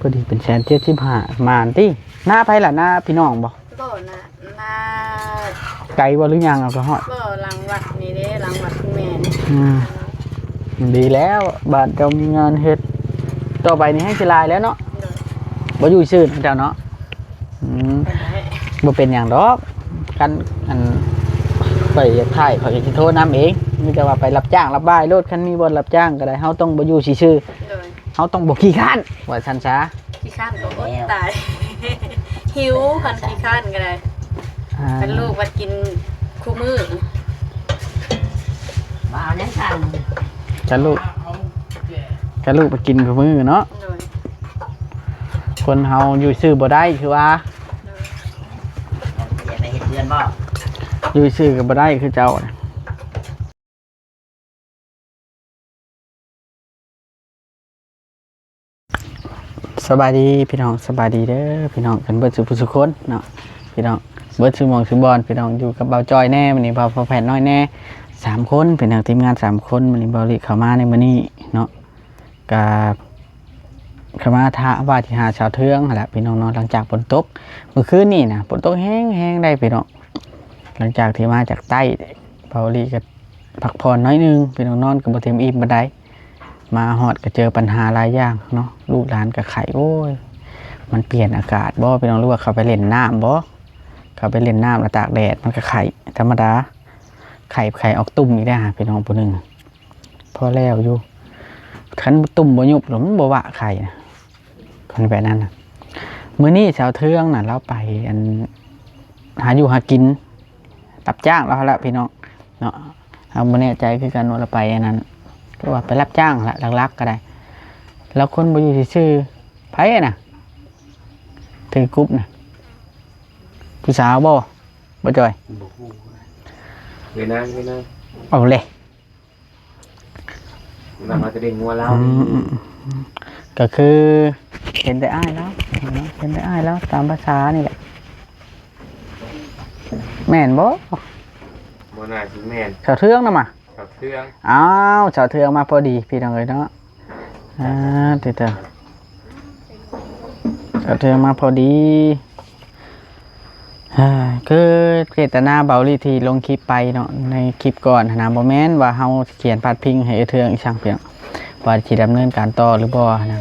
ພໍດີເປັນແສນເຈັດສິບຫ້າ ໝານຕິ. ນາໃຜລະ? ນາພີ່ນ້ອງບໍ່? ບໍ່ນະ ນາ ໄກບໍ່ ຫຼືຍ່າງເອົາກໍຮອດ? ບໍ່ ຫຼັງວັດນີ້ເດ້ ຫຼັງວັດຄຸນແມ່ນີ້. ອືມ ດີແລ້ວ ບາດເຈົ້າມີງານເຮັດ ຕໍ່ໄປນີ້ແຮ່ງຊິຫຼາຍແລ້ວເນາະ. ໂດຍ ບໍ່ຢູ່ຊື່ເຈົ້າເນາະ. ອືມ ບໍ່ເປັນຫຍັງດອກ ຄັນ ອັນ ຂ້ອຍຢາກຖ່າຍ ຂ້ອຍກໍຊິໂທນຳເອງ. ມີແຕ່ວ່າໄປຮັບຈ້າງຮັບບ່າຍໂລດ ຄັນມີບ່ອນຮັບຈ້າງກໍໄດ້ ເຮົາຕ້ອງບໍ່ຢູ່ຊື່ໆ. ໂດຍ ເຮົາຕ້ອງບໍ່ຂີ້ຄ້ານ ວ່າຊັ້ນຊະ. ຂີ້ຄ້ານກໍອົດຕາຍ ຫິວ ຄັນຂີ້ຄ້ານກໍໄດ້. ອ່າ ຄັນລູກວ່າກິນຄູ່ມື້ ມາເອົາຫຍັງກັນ? ຄັນລູກ ຄັນລູກໄປກິນຄູ່ມື້ເນາະ. ໂດຍ ຄົນເຮົາຢູ່ຊື່ບໍ່ໄດ້ຄືວ່າ. ໂດຍ ໄປເຮັດເຮືອນບໍ່? ຢູ່ຊື່ກໍບໍ່ໄດ້ຄືເຈົ້າ. ສະບາຍດີພີ່ນ້ອງ ສະບາຍດີເດີພີ່ນ້ອງກັນເບິດສູ່ຜູ້ສູ່ຄົນເນາະ. ພີ່ນ້ອງເບິດສູ່ໝ່ອງສູ່ບ່ອນ ພີ່ນ້ອງຢູ່ກັບບ່າວຈ້ອຍແດ່ ມື້ນີ້ບ່າວ ພໍ່ແພດນ້ອຍແດ່ ສາມຄົນ ພີ່ນ້ອງ ທີມງານສາມຄົນ. ມື້ນີ້ບ່າວລີເຂົ້າມາໃນມື້ນີ້ເນາະ ກະເຂົ້າມາຖ້າວ່າຊິຫາສາວເທືອງຫັ້ນແຫຼະພີ່ນ້ອງເນາະ. ຫຼັງຈາກຝົນຕົກມື້ຄືນນີ້ນະ ຝົນຕົກແຮງໆ ໄດ໋ພີ່ນ້ອງ. ຫຼັງຈາກທີ່ມາຈາກໃຕ້ ເບົາຫຼີກະພັກຜ່ອນໜ້ອຍໜຶ່ງພີ່ນ້ອງ ນອນກໍບໍ່ເຕັມອີ່ມປານໃດ. ມາຮອດກໍເຈີບັນຫາຫຼາຍຢ່າງເນາະ ລູກຫຼານກໍໄຂ້. ໂອ້ຍ ມັນປ່ຽນອາກາດບໍ່ພີ່ນ້ອງ ຫຼືວ່າເຂົາໄປຫຼິ້ນນ້ຳບໍ່? ເຂົາໄປຫຼິ້ນນ້ຳແລ້ວຕາກແດດມັນກໍໄຂ້ທຳມະດາ. ໄຂ້ ໄຂ້ອອກຕຸ່ມອີກແລ້ວຫາພີ່ນ້ອງ ຜູ້ໜຶ່ງ. ພໍແລ້ວຢູ່ ຄັນຕຸ່ມບໍ່ຍຸບລະມັນບໍ່ວະໄຂ້ນະ ຄັນແບບນັ້ນນະ. ມື້ນີ້ສາວເທືອງນະ ລາວໄປ ອັນ ຫາຢູ່ຫາກິນ ຮັບຈ້າງລາວຫັ້ນລະພີ່ນ້ອງເນາະ. ເຮົາບໍ່ແນ່ໃຈຄືກັນວ່າລາວໄປອັນນັ້ນ ຄືວ່າໄປຮັບຈ້າງລະ ຫຼັກໆກໍໄດ້. ລາວຄົນບໍ່ຢູ່ຊື່ໆ. ໃຜນະ ຖືກຸບນະ? ຜູ້ສາວບໍ່? ບໍ່ຈ່ອຍ ບໍ່ຮູ້. ເວນາງ ເວນາງ ເອົາເລີຍ. ນຳມາແຕ່ເດັກງົວລາວ. ອືມ ກໍຄືເຫັນແຕ່ອ້າຍລາວ ເຫັນແຕ່ອ້າຍລາວຕາມພາສານີ້ແຫຼະ. ແມ່ນບໍ່? ບໍ່ໜ້າຊິແມ່ນ. ສາວເທືອງນຳມາ. ສາວເທືອງ. ອ້າວ ສາວເທືອງມາພໍດີພີ່ນ້ອງເອີຍເນາະ. ອ່າ ຕິດຕໍ່ ສາວເທືອງມາພໍດີ. ຄືເຈດຕະນາເບົາລີທີ່ລົງຄລິບໄປເນາະ ໃນຄລິບກ່ອນຫັ້ນນະ ບໍ່ແມ່ນວ່າເຮົາຂຽນພາດພິງໃຫ້ເອື້ອຍເທືອງອີ່ຫຍັງພີ່ນ້ອງ ວ່າຊິດຳເນີນການຕໍ່ຫຼືບໍ່ຫັ້ນນະ.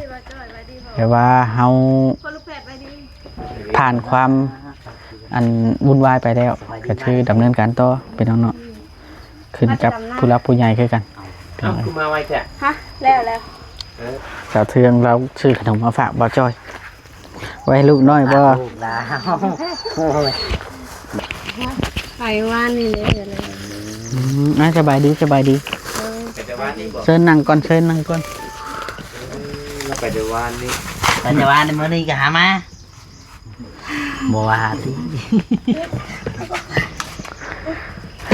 ແຕ່ວ່າເຮົາຜ່ານຄວາມ ອັນວຸ່ນວາຍໄປແລ້ວ ກໍຄືດຳເນີນການຕໍ່ພີ່ນ້ອງເນາະ. ຂຶ້ນກັບຜູ້ຫຼັກຜູ້ໃຫຍ່ຄືກັນ. ເອົ້າ ຄືມາໄວແທ້? ຮະ ແລ້ວ ແລ້ວ. ເອີ ສາວເທືອງລາວຊື້ຂະໜົມມາຝາກບ່າວຈ້ອຍ ໄວ້ໃຫ້ລູກນ້ອຍບໍ່? ລູກລາວ ໂອ້ຍ ໄປວານນີ້ເດ້. ອືມ ອ່າ ສະບາຍດີ ສະບາຍດີ. ເອີ ໄປແຕ່ວານນີ້ບໍ່? ເຊີນນັ່ງກ່ອນ ເຊີນນັ່ງກ່ອນ. ເອີ ໄປແຕ່ວານນີ້ ໄປແຕ່ວານນີ້ ມື້ນີ້ກໍຫາມາ. ບໍ່ວ່າຕິ.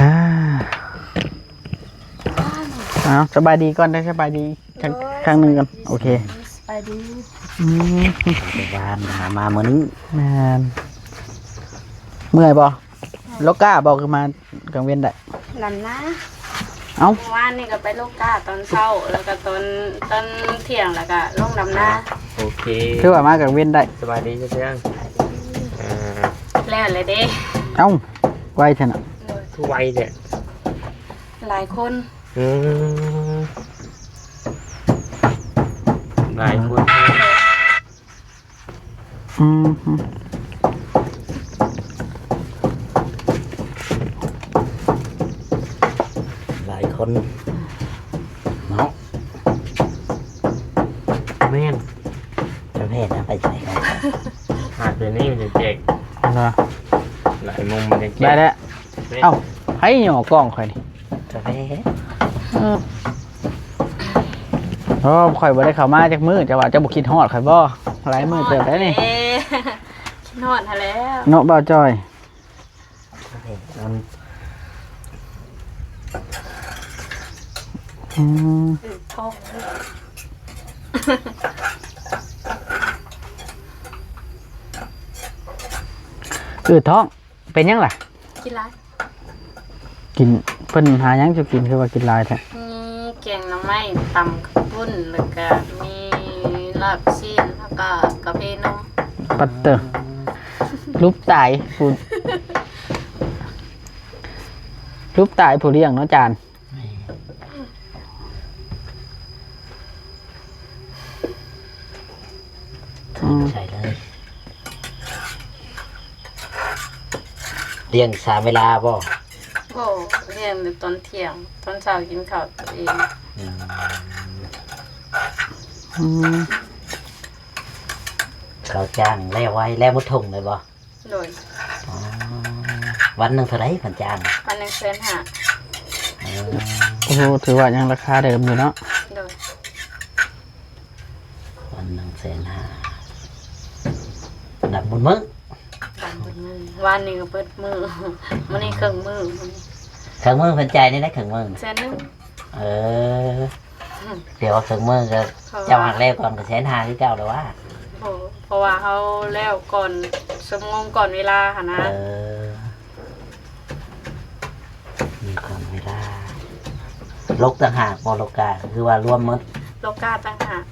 ອ້າວ ສະບາຍດີກ່ອນເດີ ສະບາຍດີ ໂດຍ ຄັ້ງໜຶ່ງກ່ອນ. ໂອເຄ ສະບາຍດີ. ອືມ ແຕ່ວານຫາມາມື້ນີ້. ແມ່ນ ເມື່ອຍບໍ່? ໂລກາບໍ່ ຄືມາກາງເວັນໄດ້? ດຳນາ. ເອົ້າ ວານນີ້ກໍໄປໂລກາຕອນເຊົ້າ ແລ້ວກໍຕອນ ຕອນທ່ຽງ ແລ້ວກໍລົງດຳນາ. ໂອເຄ ຄືວ່າມາກາງເວັນໄດ້. ສະບາຍດີເຊືອງ. ເອີ ແລ້ວແຫຼະເດ້. ເອົ້າ ໄວແທ້ນະ. ໂດຍ ຄືໄວແທ້. ຫຼາຍຄົນ. ອືມ ຫຼາຍຄົນ. ອືມ ຫຼາຍຄົນເນາະ. ແມ່ນ ປະເພດນະ ໄປໃສກັນ ຫາກແບບນີ້ມັນຈະແຈກນະ ຫຼາຍມຸມມັນຈະແຈກ. ໄດ້ແລ້ວ. ເອົ້າ ໃຜຫຍໍ້ກ້ອງຂ້ອຍນີ້? ເຈົ້າແທ້. ເອີ ໂອ້ ຂ້ອຍບໍ່ໄດ້ເຂົ້າມາຈັກມື້ ເຈົ້າວ່າເຈົ້າບໍ່ຄິດຮອດຂ້ອຍບໍ່? ຫຼາຍມື້ເຕີບແລ້ວນີ້. ຄິດຮອດຫັ້ນແຫຼະເນາະ ບ່າວຈ້ອຍ. ອືມ ອືດທ້ອງ. ເປັນຫຍັງລະ? ກິນຫຼາຍ. ກິນ ເພິ່ນຫາຫຍັງສູ່ກິນ ຄືວ່າກິນຫຼາຍແທ້? ມີແກງໜໍ່ໄມ້ ຕຳເຂົ້າປຸ້ນ ແລ້ວກະມີລາບຊີ້ນ ລາ ກະ ກະເພນົມ. ປັດເຕີ ລຸບຕາຍຜູ້ ລຸບຕາຍຜູ້ລ້ຽງເນາະຈານ. ອືມ ໃສ່ເລີຍ. ລ້ຽງສາມເວລາບໍ່? ບໍ່ ລ້ຽງແຕ່ຕອນທ່ຽງ ຕອນເຊົ້າກິນເຂົ້າຕົວເອງ. ອືມ ອືມ ເຂົາຈ້າງແລ້ວໄວ ແລ້ວໝົດທົ່ງເລີຍບໍ່? ໂດຍ. ອໍ ວັນໜຶ່ງເທົ່າໃດເພິ່ນຈ້າງ? ວັນໜຶ່ງແສນຫ້າ. ເອີ ໂອ້ໂຫ ຖືວ່າຍັງລາຄາເດີມຢູ່ເນາະ. ໂດຍ. ວັນໜຶ່ງແສນຫ້າ ດຳໝົດມື້ ດຳໝົດມື້. ວານນີ້ກໍເບິດມື້ ມື້ນີ້ເຄິ່ງມື້. ເຄິ່ງມື້ເພິ່ນຈ່າຍນີ້ໄດ້ເຄິ່ງມື້? ແສນໜຶ່ງ. ເອີ ດຽວວ່າເຄິ່ງມື້ກໍ ເຈົ້າຫາກແລ້ວກ່ອນກໍແສນຫ້າຄືເກົ່າແລ້ວວ່າ. ໂອ້ ເພາະວ່າເຮົາແລ້ວກ່ອນ ຊົ່ວໂມງກ່ອນເວລາຫັ້ນນະ. ເອີ ມີກ່ອນເວລາ. ລົກຕ່າງຫາກບໍ່? ລົກກາ ຄືວ່າລວມໝົດ? ລົກກາຕ່າງຫາກ.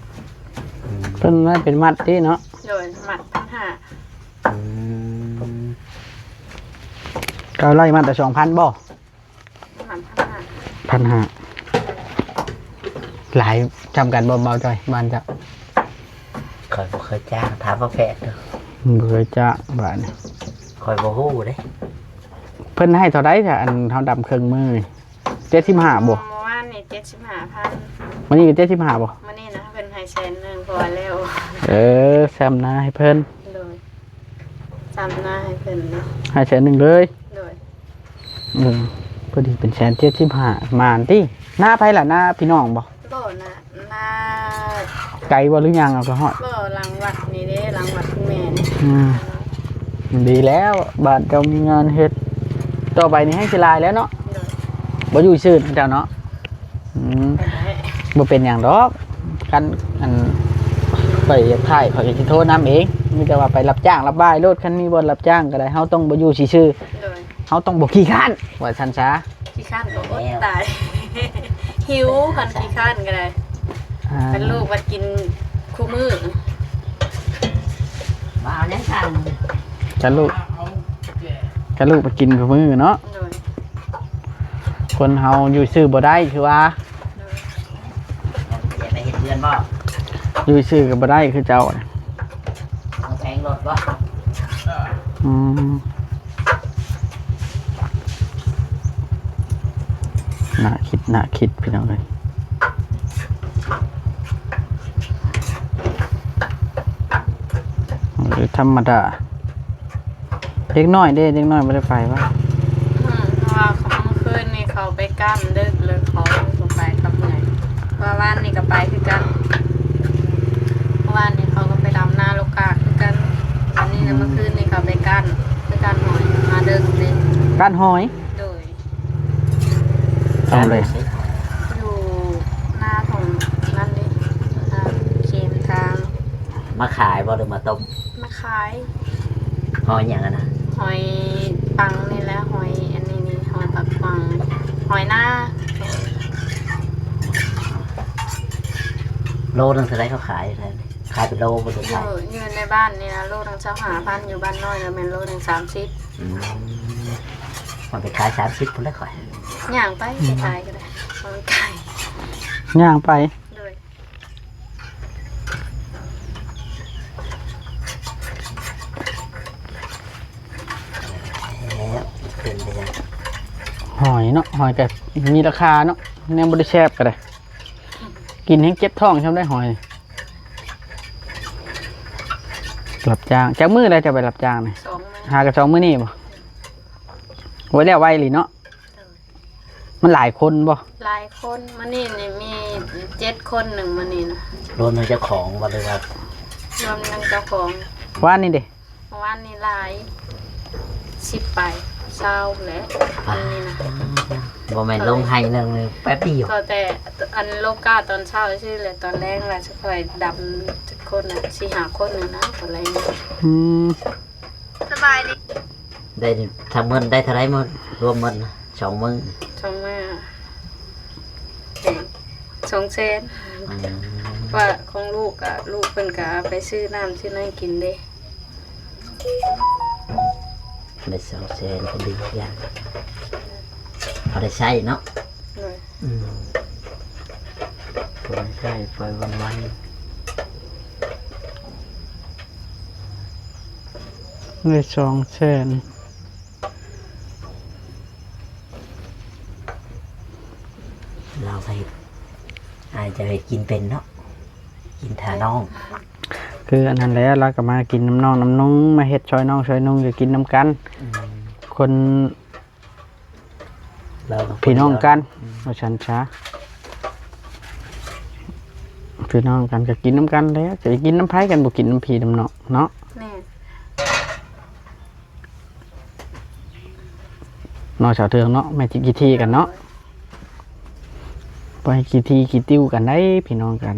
ອືມ ເພິ່ນໃຫ້ເປັນມັດຕິເນາະ? ໂດຍ ມັດພັນຫ້າ. ອືມ ກໍໄລ່ມັດລະສອງພັນບໍ່? ປະມານພັນຫ້າ. ພັນຫ້າ ຫຼາຍຊ່ຳກັນບໍ່ ບ່າວຈ້ອຍ ບ້ານເຈົ້າ? ຂ້ອຍບໍ່ເຄີຍຈ້າງ ຖາມພໍ່ແພດເດີ. ບໍ່ເຄີຍຈ້າງ ບາດນີ້ ຂ້ອຍບໍ່ຮູ້ເດ້. ເພິ່ນໃຫ້ເທົ່າໃດ ອັນເຮົາດຳເຄິ່ງມື້ນີ້? ເຈັດສິບຫ້າບໍ່? ເມື່ອວານນີ້ເຈັດສິບຫ້າພັນ. ມື້ນີ້ກໍເຈັດສິບຫ້າບໍ່? ມື້ນີ້ນະ ເພິ່ນໃຫ້ແສນໜຶ່ງ ເພາະວ່າແລ້ວ. ເອີ ຊຳນາໃຫ້ເພິ່ນ. ໂດຍ. ຊຳນາໃຫ້ເພິ່ນເນາະ. ໃຫ້ແສນໜຶ່ງເລີຍ? ໂດຍ. ເອີ ພໍດີເປັນແສນເຈັດສິບຫ້າ ໝານຕິ. ນາໃຜລະ? ນາພີ່ນ້ອງບໍ່? ບໍ່ນະ ນາ ໄກບໍ່ ຫຼືຍ່າງເອົາກໍຮອດ? ບໍ່ ຫຼັງວັດນີ້ເດ້ ຫຼັງວັດຄຸນແມ່ນີ້. ອືມ ດີແລ້ວ ບ້ານເຈົ້າມີງານເຮັດ ຕໍ່ໄປນີ້ແຮ່ງຊິຫຼາຍແລ້ວເນາະ. ໂດຍ. ບໍ່ຢູ່ຊື່ເຈົ້າເນາະ. ອືມ ບໍ່ເປັນຫຍັງດອກ ຄັນ ອັນ ຂ້ອຍຢາກຖ່າຍ ຂ້ອຍກໍຊິໂທນຳເອງ. ມີແຕ່ວ່າໄປຮັບຈ້າງຮັບບ່າຍໂລດ ຄັນມີບ່ອນຮັບຈ້າງກໍໄດ້ ເຮົາຕ້ອງບໍ່ຢູ່ຊື່ໆ. ໂດຍ. ເຮົາຕ້ອງບໍ່ຂີ້ຄ້ານ ວ່າຊັ້ນຊະ. ຂີ້ຄ້ານກໍອົດຕາຍ ຫິວ ຄັນຂີ້ຄ້ານກໍໄດ້. ອ່າ ຄັນລູກວ່າກິນຄູ່ມື້. ມາເອົາຫຍັງກັນ? ຄັນລູກ ຄັນລູກໄປກິນຄູ່ມື້ເນາະ. ໂດຍ. ຄົນເຮົາຢູ່ຊື່ບໍ່ໄດ້ຄືວ່າ. ໂດຍ. ຢາກໄປເຮັດເຮືອນບໍ່? ຢູ່ຊື່ກໍບໍ່ໄດ້ຄືເຈົ້າ. ເອົາແປງລົດບໍ່? ອືມ ໜ້າຄິດ ໜ້າຄິດ ພີ່ນ້ອງເອີຍ. ເອີ ທຳມະດາ. ເດັກນ້ອຍເດ້ ເດັກນ້ອຍບໍ່ໄດ້ໄປວະ? ອືມ ເພາະວ່າເມື່ອຄືນນີ້ເຂົາໄປກ້ຳດຶກ ແລ້ວເຂົາບໍ່ໄປກັບເມື່ອຍ. ເພາະວ່າວານນີ້ກໍໄປຄືກັນ ເມື່ອວານນີ້ເຂົາກໍໄປດຳນາໂລກາຄືກັນ. ອັນນີ້ນະ ອືມ ເມື່ອຄືນນີ້ເຂົາໄປກ້ຳ ໄປກ້ຳຫອຍ ມາດຶກເດ້. ກ້ຳຫອຍ? ໂດຍ. ເອົາເລີຍ ຢູ່ໜ້າຂອງນັ້ນເດ້ ໜ້າເຄມທາງ. ມາຂາຍບໍ່ ຫຼືມາຕົ້ມ? ມາຂາຍ. ຫອຍຫຍັງຫັ້ນນະ? ຫອຍປັງນີ້ແຫຼະ ຫອຍອັນນີ້ນີ້ ຫອຍປາກກະປ໋ອງ ຫອຍນາ. ໂລໜຶ່ງເທົ່າໃດເຂົາຂາຍ? ຂາຍເປັນໂລບໍ່ ຫຼືຂາຍ? ຢູ່ ຢູ່ໃນບ້ານນີ້ນະ ໂລໜຶ່ງຊາວຫ້າພັນ ຢູ່ບ້ານນ້ອຍລະແມ່ນໂລໜຶ່ງສາມສິບ. ອືມ ມັນໄປຂາຍສາມສິບພຸ້ນແຫຼະຂ້ອຍ. ຍ່າງໄປ ໄປຂາຍກໍໄດ້ ມັນໄກ. ຍ່າງໄປ? ໂດຍ. ແລ້ວເປັນໄປຈັ່ງ ຫອຍເນາະ ຫອຍກໍມີລາຄາເນາະ ແນວບໍ່ໄດ້ແຊບກໍໄດ້ ກິນແຮງເຈັບທ້ອງຊ່ຳໄດ້ຫອຍ. ຮັບຈ້າງຈັກມື້ແລ້ວ ເຈົ້າໄປຮັບຈ້າງນີ້? ສອງມື້. ຫາກໍສອງມື້ນີ້ບໍ່? ໂອ້ຍ ແລ້ວໄວອີ່ຫຼີເນາະ. ໂດຍ. ມັນຫຼາຍຄົນບໍ່? ຫຼາຍຄົນ ມື້ນີ້ນີ້ມີເຈັດຄົນໜຶ່ງມື້ນີ້ນະ. ລວມທັງເຈົ້າຂອງບໍ່ ຫຼືວ່າ? ລວມທັງເຈົ້າຂອງ. ວານນີ້ເດ? ວານນີ້ຫຼາຍ ສິບປາຍ ຊາວແຫຼະ. ປາ ມື້ນີ້ນະ ບໍ່ແມ່ນລົງໄຮ່ໜຶ່ງແປັບດຽວ. ກໍແຕ່ອັນໂລກາຕອນເຊົ້າຊື່ແຫຼະ ຕອນແລງລະຈະຄ່ອຍດຳຈັກຄົນນະ ສີ່ຫ້າຄົນນີ້ນະ ຕອນແລງ. ອືມ. ສະບາຍດີ. ໄດ້ທັງໝົດໄດ້ເທົ່າໃດໝົດ ລວມໝົດນະ ສອງມື້? ສອງມື້ ສອງແສນ. ອືມ. ວ່າຂອງລູກກະ ລູກເພິ່ນກະເອົາໄປຊື້ນ້ຳຊື້ໃນກິນເດ້. ໄດ້ສອງແສນກໍດີຢ່າງ ພໍໄດ້ໃຊ້ເນາະ. ໂດຍ. ອືມ ພໍໄດ້ໃຊ້ໄປວັນໆ. ໄດ້ສອງແສນ. ລາວກໍເຮັດ ອ້າຍເຈົ້າເຮັດກິນເປັນເນາະ ກິນຖ້ານ້ອງ. ຄືອັນນັ້ນແຫຼະ ລາວກໍມາກິນນຳນ້ອງນຳນຸ່ງ ມາເຮັດຊ່ອຍນ້ອງຊ່ອຍນຸ່ງ ກໍກິນນຳກັນ. ອືມ ຄົນ ລາວກໍຄົນ ພີ່ນ້ອງກັນ ດຽວ ອືມ ວ່າຊັ້ນຊະ ພີ່ນ້ອງກັນກໍກິນນຳກັນແຫຼະ ຈະກິນນຳໃຜ ຄັນບໍ່ກິນນຳພີ່ນຳນ້ອງເນາະ. ແມ່ນ. ເນາະ ສາວເທືອງເນາະ ແມ່ນຊິຂີ້ຖີ່ກັນເນາະ ບໍ່ໃຫ້ຂີ້ຖີ່ຂີ້ຕິ້ວກັນໄດ໋ ພີ່ນ້ອງກັນ.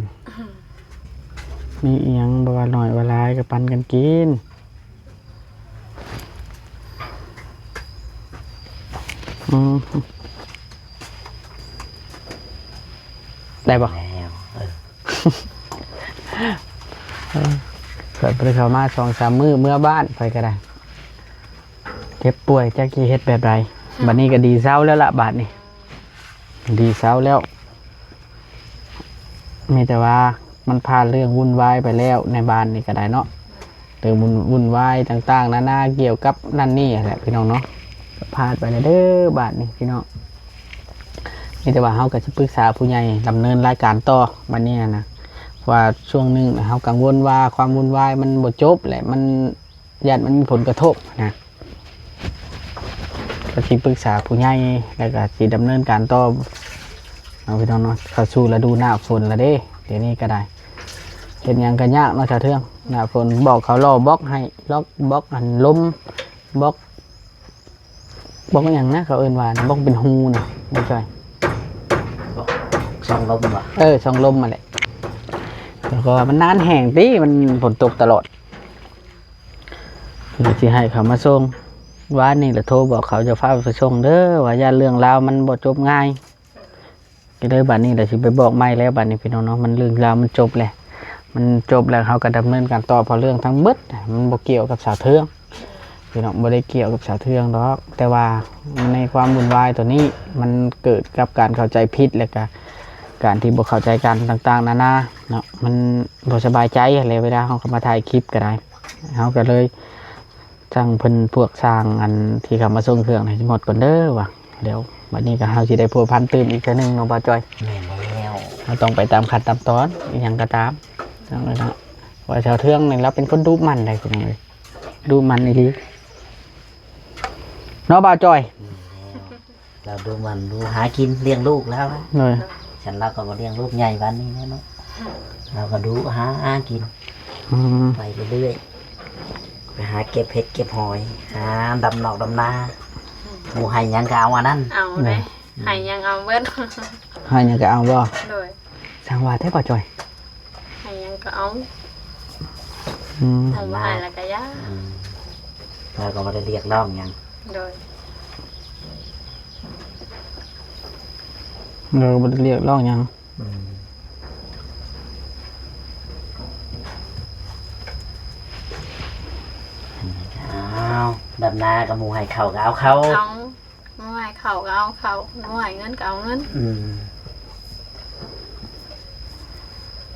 ມີອີ່ຫຍັງບໍ່ວ່າໜ້ອຍວ່າຫຼາຍກໍປັນກັນກິນ. ອືມ ໄດ້ບໍ່? ແລ້ວ ເອີ ເອີ ຂ້ອຍບໍ່ໄດ້ເຂົ້າມາສອງສາມມື້ ເມືອບ້ານຂ້ອຍກໍໄດ້ ເຈັບປ່ວຍ ຈັກຊິເຮັດແບບໃດ. ບັດນີ້ກໍດີເຊົາແລ້ວລະ ບາດນີ້ດີເຊົາແລ້ວ. ມີແຕ່ວ່າມັນຜ່ານເລື່ອງວຸ່ນວາຍໄປແລ້ວ ໃນບ້ານນີ້ກໍໄດ້ເນາະ ເລື່ອງວຸ່ນ ວຸ່ນວາຍຕ່າງໆນານາ ກ່ຽວກັບນັ້ນນີ້ແຫຼະ ພີ່ນ້ອງເນາະ. ກໍຜ່ານໄປແລ້ວເດີ ບາດນີ້ ພີ່ນ້ອງ. ມີແຕ່ວ່າເຮົາກໍຊິປຶກສາຜູ້ໃຫຍ່ ດຳເນີນລາຍການຕໍ່ບັດນີ້ນະ ເພາະວ່າຊ່ວງໜຶ່ງເຮົາກັງວົນວ່າຄວາມວຸ່ນວາຍມັນບໍ່ຈົບ ແລະ ມັນ ຢ້ານມັນມີຜົນກະທົບນະ ກໍຊິປຶກສາຜູ້ໃຫຍ່ ແລ້ວກໍຊິດຳເນີນການຕໍ່ເນາະ ພີ່ນ້ອງເນາະ. ເຂົ້າສູ່ລະດູໜ້າຝົນລະເດ້ ດຽວນີ້ກໍໄດ້ ເຮັດຫຍັງກໍຍາກເນາະ ສາວເທືອງ. ໜ້າຝົນບອກເຂົາລໍ້ບລັອກໃຫ້ ລັອກ ບລັອກອັນລົມ ບລັອກ ບລັອກຫຍັງນະ ເຂົາເອີ້ນວ່ານະ ບລັອກເປັນຮູນະ ບໍ່ຈ່ອຍ ບລັອກຊ່ອງລົມຫວາ? ເອີ ຊ່ອງລົມຫັ້ນແຫຼະ ແລ້ວກໍວ່າມັນນານແຮງຕິ ມັນຝົນຕົກຕະຫຼອດ. ເພິ່ນຊິໃຫ້ເຂົາມາສົ່ງ ວານນີ້ລະໂທບອກເຂົາ ຢ່າຟ້າວໄປສົ່ງເດີ ວ່າຢ້ານເລື່ອງລາວມັນບໍ່ຈົບງ່າຍ. ກໍເລີຍບາດນີ້ລະຊິໄປບອກໃໝ່ແລ້ວ ບາດນີ້ພີ່ນ້ອງເນາະ ມັນເລື່ອງລາວມັນຈົບແລ້ວ ມັນຈົບແລ້ວເຮົາກໍດຳເນີນການຕໍ່ ເພາະເລື່ອງທັງເບິດມັນບໍ່ກ່ຽວກັບສາວເທືອງ ພີ່ນ້ອງ ບໍ່ໄດ້ກ່ຽວກັບສາວເທືອງດອກ. ແຕ່ວ່າໃນຄວາມວຸ່ນວາຍຕົວນີ້ ມັນເກີດກັບການເຂົ້າໃຈຜິດ ແລ້ວກະການທີ່ບໍ່ເຂົ້າໃຈກັນຕ່າງໆນານາເນາະ ມັນບໍ່ສະບາຍໃຈຫັ້ນແຫຼະ. ເວລາເຮົາເຂົ້າມາຖ່າຍຄລິບກໍໄດ້ ເຮົາກໍເລີຍ ຊ່າງເພິ່ນ ພວກຊ່າງອັນທີ່ເຂົ້າມາສົ່ງເຄື່ອງໃຫ້ໝົດກ່ອນເດີວ່າ ດຽວບັດນີ້ກໍເຮົາຊິໄດ້ພົວພັນຕື່ມອີກເທື່ອໜຶ່ງເນາະ ບ່າວຈ້ອຍ. ແມ່ນແລ້ວ ເຮົາຕ້ອງໄປຕາມຂັ້ນຕາມຕອນ ອີ່ຫຍັງກໍຕາມ ຈັ່ງນັ້ນນະ. ວ່າສາວເທືອງນີ້ລາວເປັນຄົນດຸໝັ່ນໃດ໋ ພີ່ນ້ອງເອີຍ ດຸໝັ່ນອີ່ຫຼີເນາະ ບ່າວຈ້ອຍ. ແມ່ນແລ້ວ ລາວດຸໝັ່ນ ດຸຫາກິນລ້ຽງລູກລາວນະ. ໂດຍ. ຊັ້ນລາວກໍບໍ່ລ້ຽງລູກໃຫຍ່ປານນີ້ແລ້ວເນາະ ລາວກໍດຸຫາກິນ ອືມ ໄປເລື້ອຍໆ ໄປຫາເກັບເຫັດເກັບຫອຍ ຫາດຳນອກດຳນາ ໝູ່ໃຫ້ຫຍັງກໍເອົາອັນນັ້ນ. ເອົາເດ້ ໂດຍ. ໃຫ້ຫຍັງເອົາເບິດ ໃຫ້ຫຍັງກໍເອົາບໍ່? ໂດຍ. ຊ່າງວ່າແທ້ ບ່າວຈ້ອຍ. ໃຫ້ຫຍັງກໍເອົາ ອືມ ຖ້າບໍ່ໃຫ້ລະກໍຢ່າ ອືມ ລາວກໍບໍ່ໄດ້ຮຽກຮ້ອງຫຍັງ ໂດຍ ລາວກໍບໍ່ໄດ້ຮຽກຮ້ອງຫຍັງ ອືມ ເອົາ ດຳນາກໍໝູ່ໃຫ້ເຂົ້າກໍເອົາເຂົ້າ ເອົາ. ໝູ່ໃຫ້ເຂົ້າກໍເອົາເຂົ້າ ໝູ່ໃຫ້ເງິນກໍເອົາເງິນ ອືມ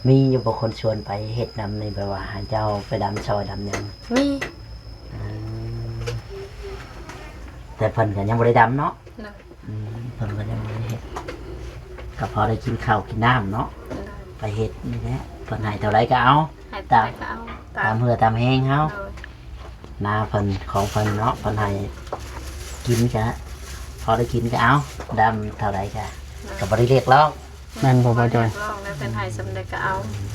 ມີຢູ່ບໍ່ຄົນຊວນໄປເຮັດນຳນີ້ ແບບວ່າໃຫ້ເຈົ້າໄປດຳຊ່ອຍດຳຫຍັງ? ມີ ອືມ ແຕ່ເພິ່ນກໍຍັງບໍ່ໄດ້ດຳເນາະ ໂດຍ ອືມ ເພິ່ນກໍຍັງບໍ່ໄດ້ເຮັດ ກໍພໍໄດ້ກິນເຂົ້າກິນນ້ຳເນາະ ໂດຍ ໄປເຮັດນີ້ແຫຼະ ເພິ່ນໃຫ້ເທົ່າໃດກໍເອົາ ໃຫ້ເທົ່າໃດກໍເອົາ ຕາມ ຕາມເຫື່ອຕາມແຮງເຮົາ ໂດຍ ນາເພິ່ນ ຂອງເພິ່ນເນາະ ເພິ່ນໃຫ້ກິນກະພໍໄດ້ກິນກະເອົາ ດຳເທົ່າໃດກະ ໂດຍ ກະບໍ່ໄດ້ຮຽກຮ້ອງ ແມ່ນບໍ່ ບ່າວຈ້ອຍ? ບໍ່ຮຽກຮ້ອງແລ້ວ ເພິ່ນໃຫ້ສ່ຳໃດກະເອົາ ອືມ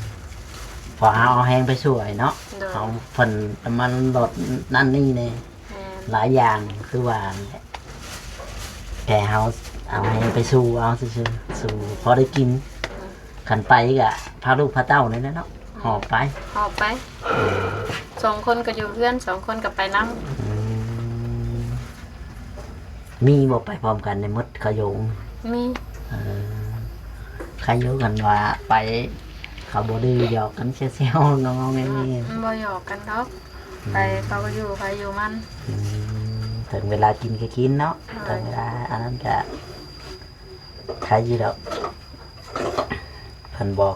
ພໍເຮົາເອົາແຮງໄປຊ່ວຍເນາະ ໂດຍ ຂອງເພິ່ນ ນ້ຳມັນລົດນັ້ນນີ້ແດ່ ແມ່ນ ຫຼາຍຢ່າງ ຄືວ່າແຕ່ເຮົາເອົາແຮງໄປສູ້ເອົາຊື່ໆ ສູ້ພໍໄດ້ກິນ ອືມ ຄັນໄປກະພາລູກພາເຕົ້ານີ້ແຫຼະເນາະ ອືມ ຫອບໄປ ຫອບໄປ ອືມ ສອງຄົນກໍຢູ່ເຮືອນ ສອງຄົນກໍໄປນຳ ອືມ ມີບໍ່ໄປພ້ອມກັນໃນໝົດຂະໂຍງ? ມີ ເອີ ໃຄຢູ່ ຄັນວ່າໄປ ເຂົາບໍ່ດື້ ຫຍອກກັນແຊວໆ ງໍໆແງໆ. ບໍ່ຫຍອກກັນດອກ. ອືມ ໃຜເຂົາກໍຢູ່ໃຜຢູ່ມັນ. ອືມ ເຖິງເວລາກິນກໍກິນເນາະ. ໂດຍ ເຖິງເວລາອັນນັ້ນກໍໄຄຢູ່ດອກ. ເພິ່ນບອກ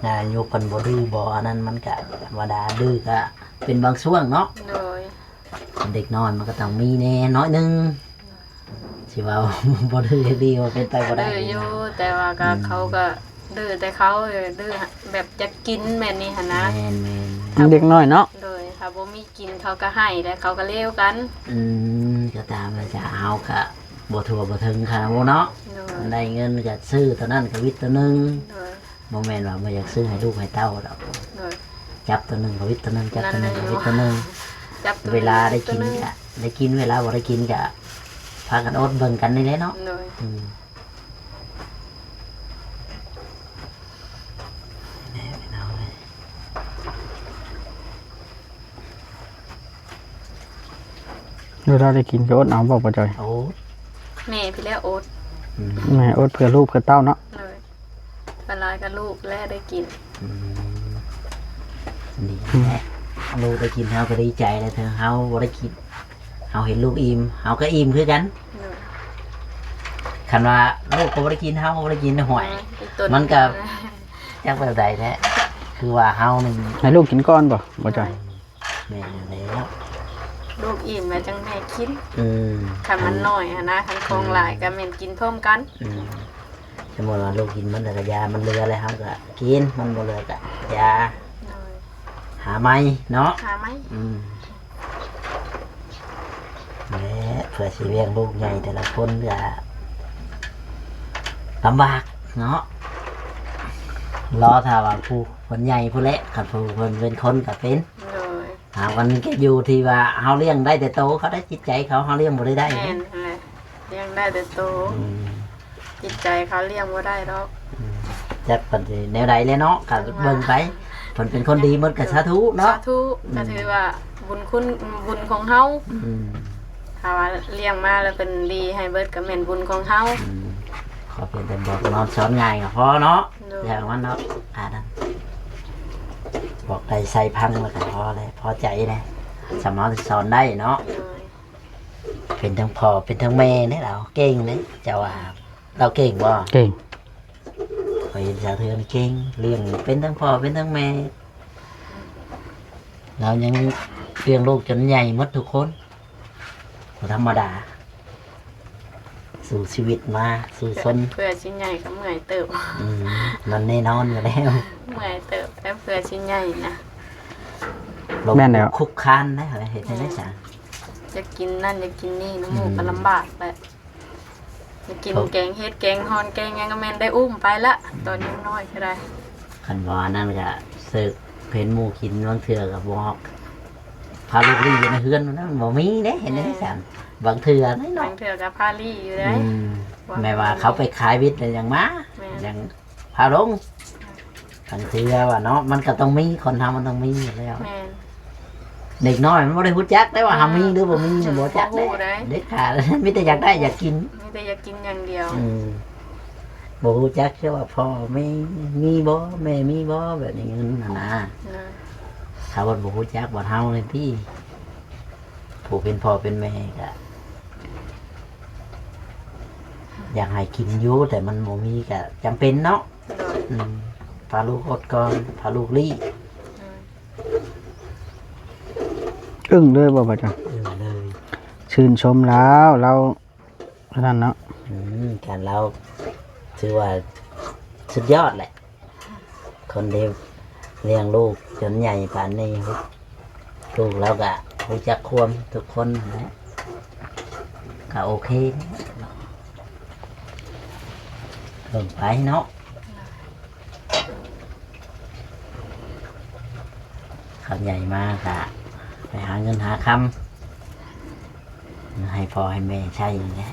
ອາຍຸເພິ່ນບໍ່ດື້ບໍ່ອັນນັ້ນ ມັນກະທຳມະດາ ດື້ກະເປັນບາງຊ່ວງເນາະ. ໂດຍ ເດັກນ້ອຍມັນກໍຕ້ອງມີແດ່ໜ້ອຍໜຶ່ງ ຊິເວົ້າບໍ່ດື້ດີ ມັນເປັນໄປບໍ່ໄດ້. ດື້ຢູ່ ແຕ່ວ່າກໍ ອືມ ເຂົາກໍດື້ແຕ່ເຂົາ ດື້ແບບຢາກກິນແບບນີ້ຫັ້ນນະ. ແມ່ນໆ ເດັກນ້ອຍເນາະ. ໂດຍ ຖ້າບໍ່ມີ ກິນເຂົາກໍໃຫ້ ແລ້ວເຂົາກໍເລວກັນ. ອືມ ກໍຕາມນັ້ນຊະ ເຮົາກໍບໍ່ທົ່ວບໍ່ເຖິງຂະໜາດນັ້ນເນາະ. ໂດຍ ໄດ້ເງິນກໍຊື້ຕົວນັ້ນກໍວິດຕົວໜຶ່ງ. ໂດຍ ບໍ່ແມ່ນວ່າບໍ່ຢາກຊື້ໃຫ້ລູກໃຫ້ເຕົ້າດອກ. ໂດຍ ຈັບຕົວໜຶ່ງກໍວິດຕົວໜຶ່ງ ຈັບຕົວໜຶ່ງກໍວິດຕົວໜຶ່ງ. ຈັບຕົວໜຶ່ງ ເວລາໄດ້ກິນກໍໄດ້ກິນ ເວລາບໍ່ໄດ້ກິນກໍພາກັນອົດເບິ່ງກັນນີ້ແຫຼະເນາະ. ໂດຍ ອືມ. ແມ່ພີ່ນ້ອງເອີຍ ເວລາໄດ້ກິນກໍອົດເອົາບໍ່ ປ້າຈ້ອຍ? ໂອ້ ແມ່ພີ້ແຫຼະອົດ. ອືມ ແມ່ອົດເພື່ອລູກເພື່ອເຕົ້າເນາະ. ໂດຍ ສ່ວນຫຼາຍກໍລູກແຫຼະໄດ້ກິນ. ອືມ ນີ້ແຫຼະ ອືມ ລູກໄດ້ກິນເຮົາກໍດີໃຈແລ້ວ ເຖິງເຮົາບໍ່ໄດ້ກິນ ເຮົາເຫັນລູກອີ່ມ ເຮົາກໍອີ່ມຄືກັນ. ໂດຍ ຄັນວ່າລູກກໍບໍ່ໄດ້ກິນ ເຮົາກໍບໍ່ໄດ້ກິນ ຫ້ວຍ ອືມ ມັນກໍ ຈັກແບບໃດແທ້ ຄືວ່າເຮົານີ້ ໃຫ້ລູກກິນກ່ອນບໍ່ ປ້າຈ້ອຍ? ແມ່ນແລ້ວ ລູກອີ່ມແລ້ວຈັ່ງແມ່ກິນ. ອືມ ຄັນມັນນ້ອຍຫັ້ນນະ ຄັນຂອງຫຼາຍ ອືມ ກໍແມ່ນກິນພ້ອມກັນ. ອືມ ສົມມຸດວ່າລູກກິນໝົດແລ້ວກໍຢ່າ ມັນເຫຼືອແລ້ວເຮົາກໍກິນ ມັນບໍ່ເຫຼືອກໍຢ່າ. ໂດຍ ຫາໃໝ່ເນາະ ຫາໃໝ່. ອືມ ແລະ ເພື່ອຊິລ້ຽງລູກໃຫຍ່ແຕ່ລະຄົນກໍລຳບາກເນາະ. ລໍຖ້າວ່າຜູ້ເພິ່ນໃຫຍ່ພຸ້ນແຫຼະ ຄັນຜູ້ເພິ່ນເປັນຄົນກໍເປັນ. ໂດຍ ຫາກມັນກໍຢູ່ທີ່ວ່າເຮົາລ້ຽງໄດ້ແຕ່ໂຕເຂົາໄດ້ ຈິດໃຈເຂົາ ເຮົາລ້ຽງບໍ່ໄດ້ໄດ້. ແມ່ນຫັ້ນແຫຼະ ລ້ຽງໄດ້ແຕ່ໂຕ. ອືມ ຈິດໃຈເຂົາລ້ຽງບໍ່ໄດ້ດອກ. ອືມ ຈັກເພິ່ນຊິແນວໃດແຫຼະເນາະ ກໍເບິ່ງໄປ. ເພິ່ນເປັນຄົນດີໝົດກໍສາທຸເນາະ. ສາທຸ. ອືມ ກໍຖືວ່າບຸນຄຸນ ບຸນຂອງເຮົາ. ອືມ ຖ້າວ່າລ້ຽງມາແລ້ວເພິ່ນດີໃຫ້ເບິດ ກໍແມ່ນບຸນຂອງເຮົາ. ອືມ ຂໍພຽງແຕ່ບອກນອນສອນງ່າຍກໍພໍເນາະ. ໂດຍ ຢ່າມັນເນາະ ອັນນັ້ນ ບອກໄດ້ໃສ່ພັງແລ້ວກໍພໍແລ້ວ ພໍໃຈແລ້ວ ສາມາດສອນໄດ້ເນາະ. ໂດຍ ເປັນທັງພໍ່ເປັນທັງແມ່ເດ້ລາວ ເກັ່ງເດ້. ເຈົ້າວ່າລາວເກັ່ງບໍ່? ເກັ່ງ. ຂ້ອຍເຫັນສາວເທືອນເກັ່ງ ລ້ຽງເປັນທັງພໍ່ເປັນທັງແມ່ ລາວຍັງລ້ຽງລູກຈົນໃຫຍ່ໝົດທຸກຄົນ ບໍ່ທຳມະດາ ສູ້ຊີວິດມາ ສູ້ຊົນ. ເພື່ອຊິໃຫຍ່ກໍເມື່ອຍເຕີບ. ອືມ ມັນແນ່ນອນຢູ່ແລ້ວ ເມື່ອຍເຕີບ ແຕ່ເພື່ອຊິໃຫຍ່ນະ. ແມ່ນແລ້ວ ຄຸກຄານໄດ໋ ເຮັດໃຫ້ໄດ້ສາ. ຢາກກິນນັ້ນຢາກກິນນີ້ນຳໝູ່ ອືມ ກໍລຳບາກແຫຼະ. ຢາກກິນ ໂອ້ ແກງເຫັດແກງຮ່ອນແກງຫຍັງກໍແມ່ນໄດ້ອຸ້ມໄປລະ ອືມ ຕອນຍັງນ້ອຍກໍໄດ້. ຄັນວ່ານັ້ນກໍເສີກເຫັນໝູ່ກິນ ບາງເທື່ອກໍບໍ່ອອກ ພາລູກລີ້ຢູ່ໃນເຮືອນນັ້ນ ບໍ່ມີເດ້ ເຫັນໄດ້ຊັ້ນ. ບາງເທື່ອເນາະ ບາງເທື່ອກໍພາລີ້ຢູ່ໄດ໋. ອືມ ແມ່ນວ່າເຂົາໄປຂາຍວິດແລ້ວຍັງມາ ແມ່ນ ຍັງພາລົງ. ບາງເທື່ອວ່າເນາະ ມັນກໍຕ້ອງມີ ຄົນເຮົາມັນຕ້ອງມີຢູ່ແລ້ວ. ແມ່ນ ເດັກນ້ອຍມັນບໍ່ໄດ້ຮູ້ຈັກໄດ໋ວ່າເຮົາມີ ອ່າ ຫຼືບໍ່ມີນີ້ ບໍ່ຈັກເດ້ ບໍ່ຮູ້ໄດ໋ ເດັດຂາດ. ມີແຕ່ຢາກໄດ້ຢາກກິນ ມີແຕ່ຢາກກິນຢ່າງດຽວ. ອືມ ບໍ່ຮູ້ຈັກເທື່ອວ່າພໍ່ແມ່ມີບໍ່ ແມ່ມີບໍ່ ແບບນີ້ຫັ້ນນະ. ໂດຍ ຖ້າວ່າບໍ່ຮູ້ຈັກ ບາດເຮົານີ້ຕິ ຜູ້ເປັນພໍ່ເປັນແມ່ກໍຢາກໃຫ້ກິນຢູ່ ແຕ່ມັນບໍ່ມີກໍຈຳເປັນເນາະ. ໂດຍ ອືມ ພາລູກອົດກ່ອນ ພາລູກລີ້. ໂດຍ ອຶ້ງເລີຍບໍ່ ພະອາຈານ? ອຶ້ງເລີຍ ຊື່ນຊົມລາວ ລາວອັນນັ້ນເນາະ. ອືມ ການລາວຖືວ່າສຸດຍອດແຫຼະ ຄົນທີ່ລ້ຽງລູກຈົນໃຫຍ່ປານນີ້. ລູກລາວກະຮູ້ຈັກຄວາມທຸກຄົນຫັ້ນແຫຼະ ກະໂອເຄເນາະ ເບິ່ງໄປເນາະ. ເຂົາໃຫຍ່ມາກະໄປຫາເງິນຫາຄຳ ໃຫ້ພໍ່ໃຫ້ແມ່ໃຊ້ນີ້ແຫຼະ.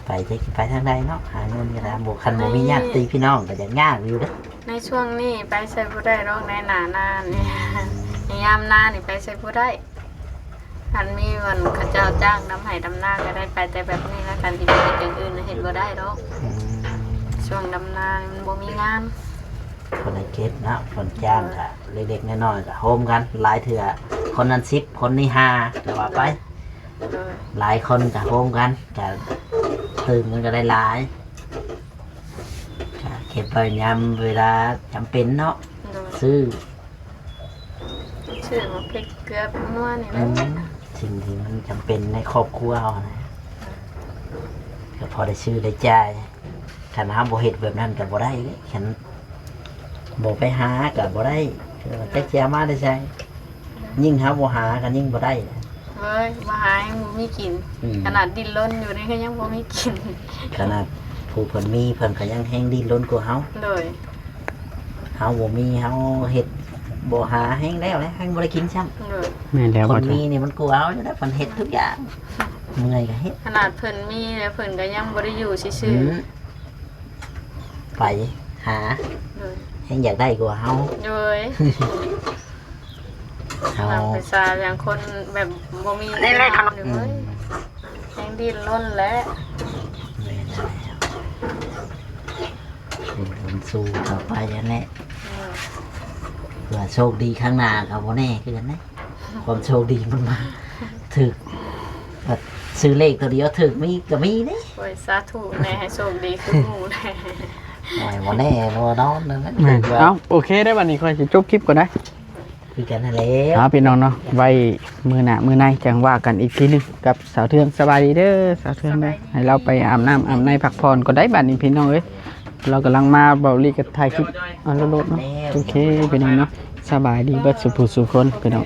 ໄປຈັກຊິໄປທາງໃດເນາະ ຫາເງິນກໍໄດ້ ບໍ່ ຄັນບໍ່ມີຍາດຕິພີ່ນ້ອງກໍຢາກຍາກຢູ່ເດ້. ໃນຊ່ວງນີ້ໄປໃສບໍ່ໄດ້ດອກ ໃນໜ້ານານີ້ ອືມ ໃນຍາມນານີ້ໄປໃສບໍ່ໄດ້. ຄັນມີອັນເຂົາເຈົ້າຈ້າງດຳໄຮ່ດຳນາກໍໄດ້ໄປ ແຕ່ແບບນີ້ນະ ຄັນຊິໄປເຮັດຢ່າງອື່ນນະ ເຮັດບໍ່ໄດ້ດອກ. ອືມ ຊ່ວງດຳນາມັນບໍ່ມີງານ. ເພິ່ນໃຫ້ເກັບເນາະ ເພິ່ນຈ້າງ ໂດຍ ກໍເລັກໆນ້ອຍໆກໍໂຮມກັນ. ຫຼາຍເທື່ອຄົນນັ້ນສິບ ຄົນນີ້ຫ້າ ກໍວ່າໄປ. ໂດຍ ໂດຍ ຫຼາຍຄົນກໍໂຮມກັນ ກໍຕື່ມກັນກໍໄດ້ຫຼາຍ. ກະເກັບໄວ້ຍາມເວລາຈຳເປັນເນາະ. ໂດຍ ຊື້ ຊື້ໝາກເຜັດເກືອ ແປ້ງນົວນີ້ແຫຼະ. ອືມ ສິ່ງທີ່ມັນຈຳເປັນໃນຄອບຄົວເຮົານະ ກໍພໍໄດ້ຊື້ໄດ້ຈ່າຍ. ຄັນເຮົາບໍ່ເຮັດແບບນັ້ນກໍບໍ່ໄດ້ເດ້. ຄັນບໍ່ໄປຫາກໍບໍ່ໄດ້ ເອີ ອືມ ຈັກຊິເອົາມາແຕ່ໃສ. ຍິ່ງເຮົາບໍ່ຫາກໍຍິ່ງບໍ່ໄດ້. ເອີຍ ບໍ່ຫາຍັງບໍ່ມີກິນ. ອືມ ຂະໜາດດີ້ນລົນຢູ່ນີ້ກໍຍັງບໍ່ມີກິນ. ຂະໜາດຜູ້ເພິ່ນມີ ເພິ່ນກໍຍັງແຮງດີ້ນລົນກວ່າເຮົາ. ໂດຍ ເຮົາບໍ່ມີ ເຮົາເຮັດບໍ່ຫາແຮງແລ້ວແຫຼະ ແຮງບໍ່ໄດ້ກິນຊ້ຳ. ໂດຍ ແມ່ນແລ້ວ ຄົນມີນີ້ມັນກວ່າເຮົາຢູ່ແລ້ວ ເພິ່ນເຮັດທຸກຢ່າງ ເມື່ອຍກໍເຮັດ. ຂະໜາດເພິ່ນມີແລ້ວ ເພິ່ນກໍຍັງບໍ່ໄດ້ຢູ່ຊື່ໆ. ອືມ ໄປຫາ ໂດຍ ແຮງຢາກໄດ້ກວ່າເຮົາ. ໂດຍ ເຮົາ ນຳໄປສາຢ່າງຄົນແບບບໍ່ມີ ນີ້ແຫຼະ ເຮົານີ້ເວີຍ ອືມ ແຮງດີ້ນລົນແຫຼະ. ແມ່ນແລ້ວ ດີ້ນລົນສູ້ຕໍ່ໄປຫັ້ນແຫຼະ. ໂດຍ ເພື່ອໂຊກດີຂ້າງໜ້າກໍບໍ່ແນ່ຄືກັນເດ້. ຄວາມໂຊກດີມັນມາຖືກ ແບບຊື້ເລກຕົວດຽວຖືກມີກໍມີເດ້. ໂອ້ຍ ສາທຸແດ່ ໃຫ້ໂຊກດີຄືໝູ່ແດ່. ໂອ້ຍ ບໍ່ແນ່ບໍ່ນອນນັ້ນແຫຼະ. ແມ່ນ ເອົ້າ ໂອເຄເດ້ ບັດນີ້ຂ້ອຍຊິຈົບຄລິບກ່ອນໄດ໋. ຄືກັນຫັ້ນແຫຼະ ເອົາ ພີ່ນ້ອງເນາະ ໄວ້ມື້ໜ້າມື້ໃນຈັ່ງວ່າກັນອີກທີໜຶ່ງກັບສາວເທືອງ. ສະບາຍດີເດີ ສາວເທືອງເດີ ສະບາຍດີ ໃຫ້ລາວໄປອາບນ້ຳອາບໃນພັກຜ່ອນກ່ອນໄດ໋. ບັດນີ້ພີ່ນ້ອງເອີຍ ລາວກຳລັງມາ ເບົາລີກໍຖ່າຍຄລິບ ເອົາໂລດໆເນາະ. ໂອເຄ ພີ່ນ້ອງເນາະ ສະບາຍດີເບິດສູ່ຜູ້ສູ່ຄົນ ພີ່ນ້ອງ.